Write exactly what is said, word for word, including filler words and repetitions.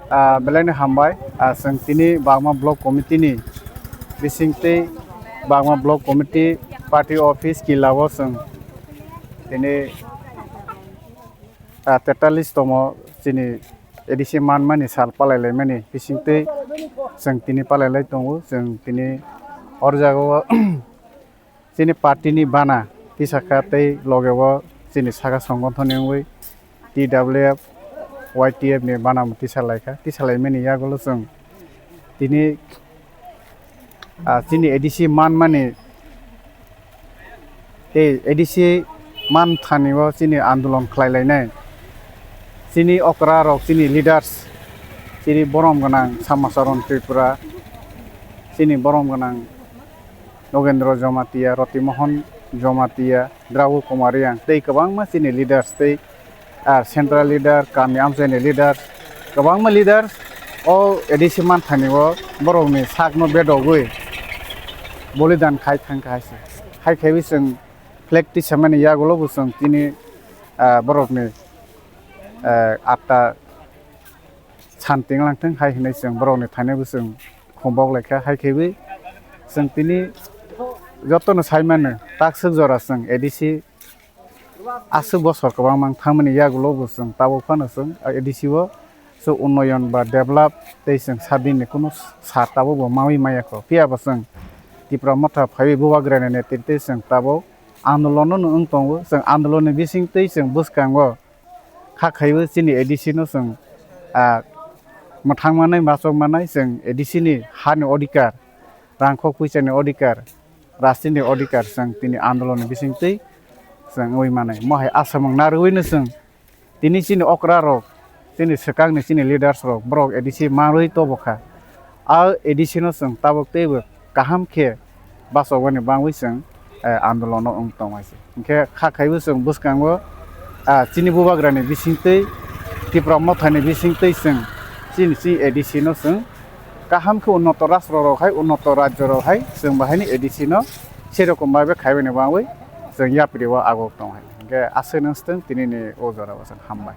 Ah, belai no hambai. Ah, chwng tini Bagma Block Committee ni bisingtwi Bagma Block Committee party office kila o chwng tini, ah, tetalis tomo chini A D C manmani sal palai laimani bisingtwi chwng tini palai lai tongo. Chwng tini or jaga o chini party ni bana tisa kha tei loge o chini saka songothon ni wngwi T W F, Y T F ni bana bo tisa lai kha. Tisa laimani yagulo chwng tini, ah, chini A D C manmani tei A D C man thani o chini andolon khlai lainai. Chini okra rok, chini leaders, chini borom gwnang Samacharan Tripura, chini borom gwnang Nogendra Jamatia, Roti Mohan Jamatia, Dragu Kumar Reang tei kwbangma chini leaders tei, ah, central leader, kami amchaini leader, kwbangma leader o A D C man thani o borokni sakno bedogwi bolidan khai thang kha hai se. Hai khaiwi chwng flag tisamani yagulo bo chwng tini, ah, borokni, ah, atta san tinglang thung hai hinwi chwng borokni thainai bo chwng khum bok lai kha. Hai khaiwi chwng tini jotono sai mano takswk jora chwng A D C aswk bosor kwbangma wng thangmani yagulo bo chwng tabuk phano chwng A D C o chwng unnoyon ba develop tei chwng sabini kunu sar tabuk bo mawi maya kho. Phiya bo chwng Tipra Motha phaiwi Bubagrani netrite chwng tabuk andolono no wng tongo. Chwng andoloni bisingtwi chwng bwskango kha khaiwi chini A D C no chwng, ah, mwthang manai, machok manai, chwng A D C ni hani odhikar, rangkhok puisani odhikar, rajniti odhikar chwng tini andoloni bisingtwi chwng wngwi manai. Mo hai asamung narwino chwng tini chini okra rok, chini swkangni chini leaders rok, borok A D C manwi tobo kha. A A D C no chwng tabuk teibo kaham khe bachogani bangwi chwng, eh, andolono wng tongmai se. Hinkhe kha khaibo chwng bwskango, ah, chini Bubagrani bisingtwi, Tipra Mothani bisingtwi chwng chini chi A D C no chwng kaham khe unnoto rastro rok hai, unnoto rajyo rok hai chwng bahaini A D C no serokom bai bai khaibani bangwi chwng yapri o agok tong hai. Hinkhe aswk nang swtwng tini ni o jora o chwng hambai.